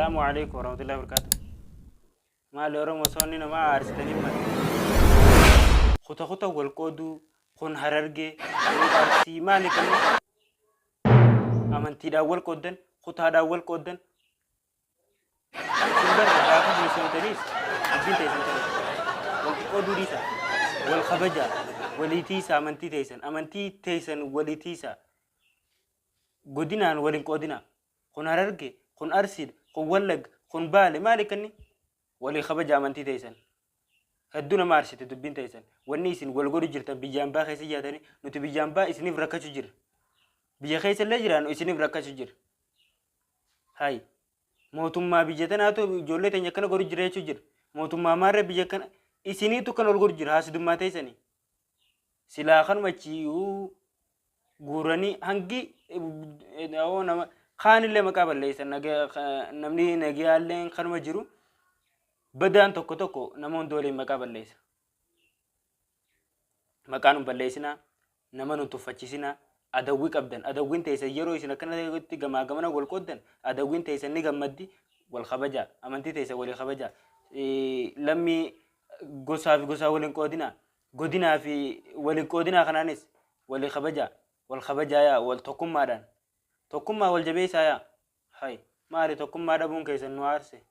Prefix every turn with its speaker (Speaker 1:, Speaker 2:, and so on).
Speaker 1: Assalaamu alaikum warahmatullahi wabarakatuh. Maali Oromoo soonni namaa aarsitanii mali. Kuta kuta wal qooduu kun Harargee kun Arsii maali kan amantiidhaan wal qooddan, kutaadhaan wal qooddan. Isin bar gaafa bilisoomtaniis dubbiin teessan tana. Wal qoqqooduu dhiisaa. Wal kabajaa. Walii tiisaa amantii teessan. Amantii teessan walii tiisaa. Godinaan wal hin qoodinaa. Kun Hararge, kun Arsiidha, kun Wallagga, kun Baale maali kanni? Walii kabaja amantii teessan. Hedduu nama aarsite dubbiin teessan. Wanni isin wal godhu jirtan biyya ambaa keessa jiraatanii, nuti biyya ambaa isiniif rakkachu jirra. Biyya keessa illee jiraannu isiniif rakkachu jirra. Hayi. Mootummaa biyya tanaatu ijoollee teenya akkana godhu jira jechuu jira. Mootummaa maarree biyya kana isiniitu kan ol godhu jira haasidummaa teessanii. Silaa kanuma achii guuranii hangi nama kaanillee maqaa balleessan, namni nagayaallee kanuma jiru, badaan tokko tokko nama hunda waliin maqaa balleessa. Maqaa nun balleessinaa, nama nun tuffachiisinaa, adawwii qabdan, adawwiin teessan yeroo isin akkanatti gamaa gamana wal qooddan adawwiin teessan ni gammaddi. Wal kabajaa, amantii teessan walii kabajaa, lammii gosaa fi gosaa waliin qoodinaa, godinaa fi waliin qoodinaa. Kanaanis walii kabajaa, wal kabajaa yaa, wal tokkummaadhaan tokkummaa wal jabeessaa yaa. Hay, maali tokkummaa dhabuun keessan nu aarse.